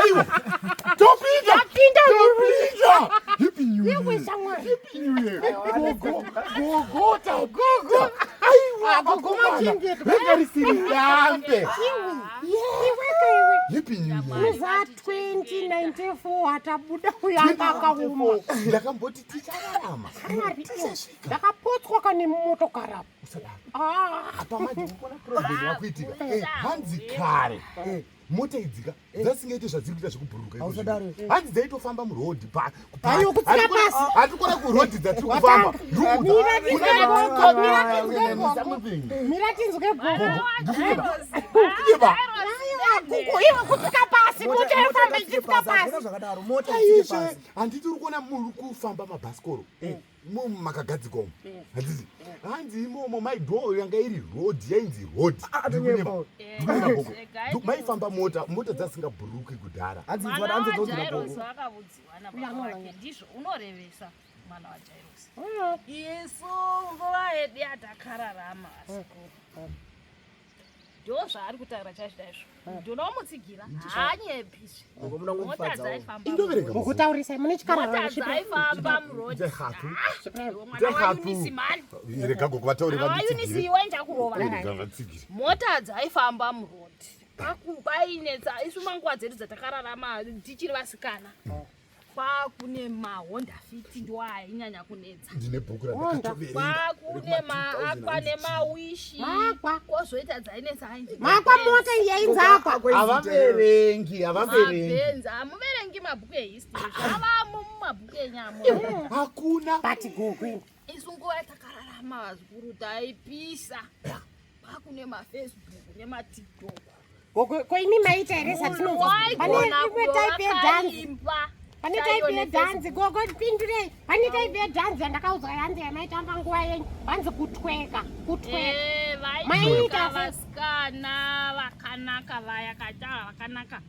Aiwa. Topinda. Tapinda. Topinda. Happy New Year. Iwe shamwari. Happy New Year. Gogo. Gogo tagogo. Aiwa. Ah, gogo machengetwa. Rega risiri dambe. Iwe ka iwe. Happy New Year. Muza 2094 atabuda uyo anga akaoma. Ndakamboti tichararama. Shamwari, Tisasvika. ndakapotswa kane mumotokari apa. Usadaro. Ah, Apa manje ukona problem yakuitika. Hanzi kare. Mota idzika dzasingaiti zvadziri kuita zvekubhururuka iko zvino. Hausadaro. Hanzi dzaitofamba murodhi pa Aiwa, kutsika pasi. hatikona kurodhi dzatiri kufamba. Watanga. Mira tinzwe gogo, mira tinzwe gogo. Mira tinzwe gogo. Iva. Aiwa, gogo, iwe kutsika pasi, mota yofamba ichitsika pasi. Zvakadaro mota itsike Aizve pasi. handiti uri kuona muri kufamba mabhasikoro makagadzikwa umu handiti hanzi imomo maidho yanga iri rodhi yainzi rodhi Ah, atonyepa. Ndikunyeba gogo. Maifamba mota mota dzasingabhururuki kudhara. Hanzi Mwana inzwa hanzi dzonzwa waJairosi gogo. akavudziwa nababa vake, ndizvo unorevesa mwana waJairosi. Isu nguva yedu yatakararama asikuru, ndo zvaari kutaura chaizvo chaizvo, ndinomutsigira, haanyepizve. Gogo Mota munongomufadzawo. dzaifamba Indoverenga. Mukutaurisai mune chikarara mota dzaifamba murodhi. Ndehatu. Mwana Ndehatu. waYunisi mani, Rega gogo vataure wayunisi vanditsigire. iwe njakurova. Rega vatsigire. Mota dzaifamba murodhi painetsa isu manguva dzedu dzatakararama tichiri vasikana, kwakune maHonda Fit ndo ainyanya kunetsa. Ndine bhuku Honda. randakatoverenga. Kwakune maAqua nemaWish. Makwa. Kwozoita dzainetsa ainzi Makwa mota iyi yainzi Aqua. Havaverengi, havaverengi. Mabenz. Hamuverengi mabhuku ehistory, zvavamo mumabhuku enyamo. Hakuna. But gogo imi. Isu nguva yatakararama vazukuru taipisa, kwakune maFacebook nemaTikTok. Gogo, ko imi maita here zvatinonzwa? Pane Waigona imwe type yedhanzi. kuvaimba. Pane type yedhanzi, gogo pindurei. Pane type yedhanzi yandakaudzwa yanzi yamaitamba nguva yenyu. Hanzi kutweka, kutweka. Maita Vaita sei? vasikana vakanaka vaya katava vakanaka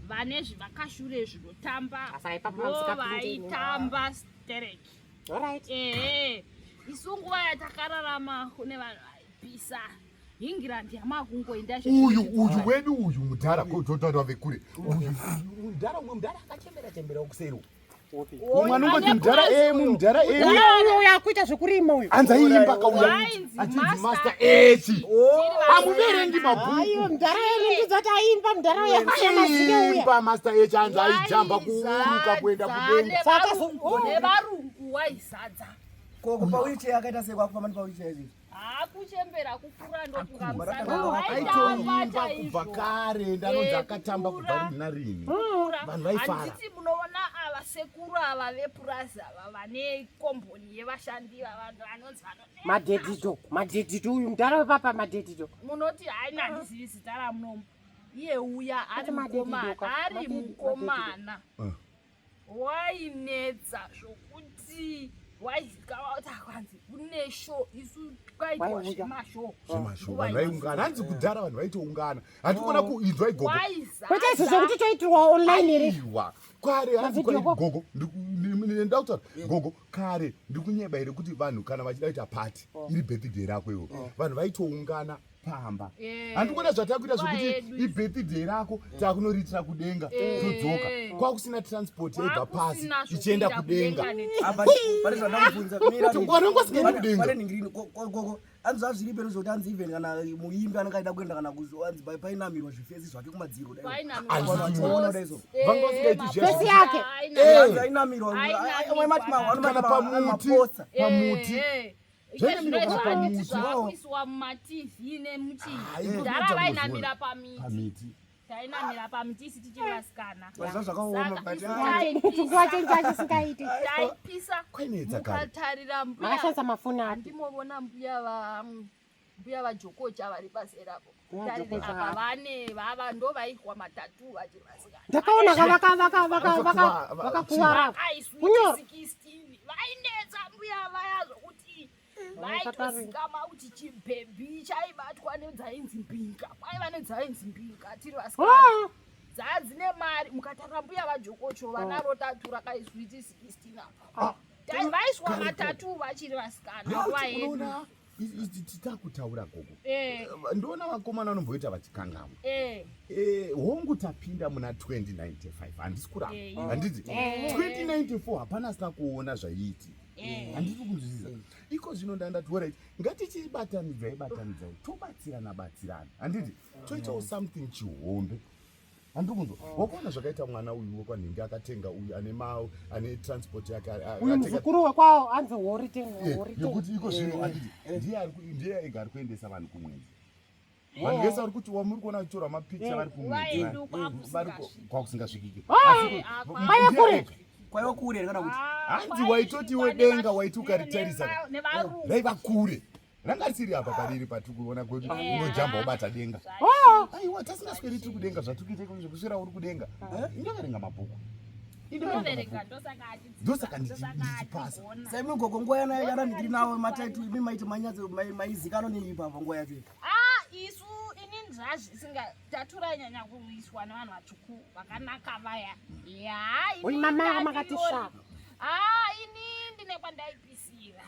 vane zvivakashure zvinotamba. Saka ipapo Ndo mamusikapinde imi. vaitamba stereki. Alright. Ehe, isu nguva yatakararama kune vanhu vaipisa England yamakungoenda. Uyu uyu wedu uyu mudhara kototaura vekure. Uyu mudhara, umwe mudhara akachembera chembera kuseri. Umwe anongoti mudhara emu mudhara emu. Uyo uyo uyo akuita zvekurima uyo. Hanzi aiimba kauya. Wainzi Achinzi Master Master H. Hamuverengi Aiwa, mabhuku. mudhara yedu ndizoti aimba mudhara uyo akasiya mazino uya. Aiimba Master H, hanzi aijamba kuuruka kuenda kudenga. Saka oh. Nevarungu waizadza. Gogo pawheelchair akaita sei kwakufamba nepawheelchair izvi? Hakuchembera kukura Aitoimba kubva ndokungamusawaitamba. kare, ndanonzi akatamba kubva rini narini. Vanhu vaifara. Handiti munoona ava sekuru ava vepurazi ava vane komboni yevashandi vanhu vanonzi vano Madhedhito, madhedhito uyu mudhara wepapa madhedhito. Munoti haina, handizivi zita ramunomu, iye uya ari Ati madhedhito mukomana ka, ari mukomana Ah. wainetsa zvokuti waizikava kuti akwanzi kune show, isu kwaitwa Waiuya. zvemashow. Zvemashow vanhu vaiungana, hanzi kudhara vanhu vaitoungana. Handikona kuinzwa igogo. Kwete izvo zvekuti toitirwa online here. Aiwa, kare hanzi Mavideo kwai gogo, ndida kutaura gogo, kare ndikunyeba here kuti vanhu kana vachida kuita pati iri birthday rako iwo, vanhu vaitoungana pamba? Handikuona zvatakuita zvokuti Yedu. Ibirthday rako takunoriitira kudenga, todzoka kwakusina transport yaibva pasi Kwakusina ichienda zvokuita kudenga. Apa pane zvandakubvunza. Vanhu vasingaendi kudenga. Pane nhingirini gogo, hanzi zvazviri pero zvokuti hanzi even kana muimbi anenge aida kuenda kana hanzi painamirwa zvifesi zvake kumadziro dai. Vanga vasingaiti zviya Fesi yake. Hanzi ainamirwa Kana pamuti, pamuti. Zvainamirwa kana pamuti. Zvakuiswa mumaTV nemuchii. Ah, iko Dhara zvinoita vainamira pamiti. Pamiti. Tainamira pamiti isi tichiri vasikana. Zva zvakaoma Saka but isu Chinguva taipisa. chenyu chachisingaiti. Taipisa. Kwainetsa kare. Mukatarira mbuya Makashandisa mafoni api? ndimoona mbuya vaJokocha vari paserapo. Mbuya Jokocha. Apa vane vava ndo vaihwa matatu vachiri vasikana. Ndakaona vakakuvara. Kunyora. Aiswiti 16 vainetsa mbuya vaya zvokuti vaitozikama kuti chibhebhi chaibatwa nedzainzi mbinga, kwaiva nedzainzi mbinga tiri vasikana. Oh, Dzadzine mari, mukatarira mbuya vaJokocho vanaro tatu rakaiswiti 16 apa. Ah, Vaiswa kareko. matatu vachiri vasikana nguva yedu. Unoona. Titakutaura gogo, ndoona vakomana vanomboita vachikangamwa. Hongu, tapinda muna 2095, handisi kuramba, handiti? 2094 hapana asina kuona zvaiitika, handisi kunzwisisa. Iko zvino ndandati, alright, ngatichibatanidzai, batanidzai, tobatsirana, batsirana, handiti? Toitawo something chihombe, handiri kunzwa? Wakaona zvakaita mwana uyu wekwanhingi, akatenga uyu ane ma ane transport yake, Uyu muzukuru wekwawo anzi Horiten. Horiten. Yekuti iko zvino, handiti, ndiye ega ari kuendesa vanhu kumwedzi. Vanhu vese vari kuti wamuri kuona vachitorwa mapicha vari kumwedzi, Vaendu vari kwakusingasvikiki. Kwakusingasvikiki. Kwaiva kure. Kwaiva kure here kana kuti? Hanzi waitoti iwe denga waiti ukaritarisa Nevarungu. raiva kure, ranga risiri apa pariri patiri kuona kuti unojamba wobata denga. Aiwa, tasingasweri tiri kudenga zvatiri kuita iko zvekuswera uri kudenga. Indoverenga mabhuku. Indoverenga Unoverenga mabhuku. ndosaka Ndosaka ndosaka ndichipasa. achigona. Saimi gogo, nguva yana yana ndiri nawo mataitu, imi maiti manyatso maizikanwa neipapa nguva yacho iyi? Ah, isu inini zvazvisinga taturanyanya kuiswa nevanhu vatsvuku vakanaka vaya ya. Uyu mama makatishava. Ah, ini ndine kwandaipisira.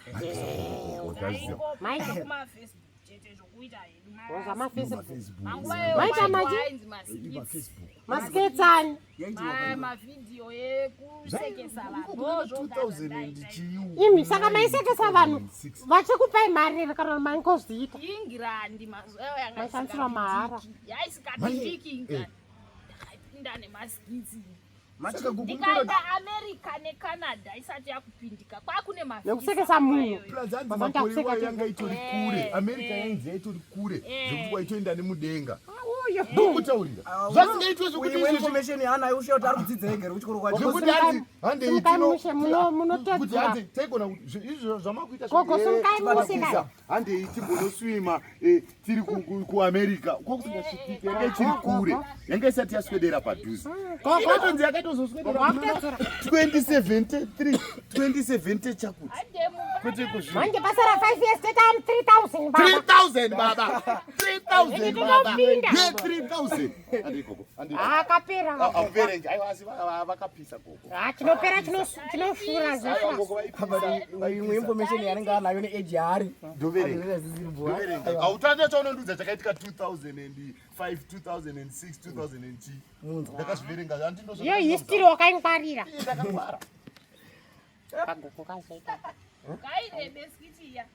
Maita. Kumafacebook chete, zvokuita hedu. Zvamafacebook. Manguva iyoyo Maita machi? ainzi maskits. Mafacebook. Masketsani. Yaitiwa Mavhidhiyo ekusekesa vanhu. 2000. Imi saka maisekesa vanhu vachikupai mari here kana maingozviita? Ingirandi mazuva ayo yanga Maishandisirwa mahara. Yaisikapindiki Ingirandi. Ndakaipinda nemaskits. Saka gogo, Ndikaenda America neCanada isati yakupindika, kwakune mavhisa. Nekusekesa munhu. Plus hanzi Baba, makore ndakuseka. iwayo yanga itori kure. America yainzi yaitori kure zvekuti waitoenda nemudenga. Uyo. Ndokutaurira zvasingaitwe zvekuti Uyu izvezvi information yaanayo, ushe kuti ari kudzidza ega here kuchikoro kwacho? Zvekuti hanzi handei Simukai mushe, munotedzera. Kuti hanzi taigona kuti izvo zvamakuita Gogo, simukai mushe. Tibata handei timbonoswima, tiri kuAmerica kwakusingasvikiki, yanga ichiri kure, yanga isati yaswedera padhuze. Gogo. Inotonzi yakatozoswedera Wakutedzera. 2073, 2070 chakuti, kwete kuzvino. Manje pasara 5 years tetamu 3000 baba. 3000 baba, 3000 baba. Tinopinda. Ye 3000. Handei gogo, handei. Akapera. Auverengi, aiwa, asi vakapisa gogo. Ah, chinopera chinoshura Aiwa zvefa. gogo, vaipisa. Imwe information yaanenge anayo neage yaari. Ndoverenga. Azvisiri bho. Ndoverenga. Hautanda chaunondiudza chakaitika 2005, 2006, 2000 and chi. Ndakazviverenga, handindozvo. Iyo history wakaingwarira. Ndakangwara. Kagogo kazoita. Kaine beskiti iya.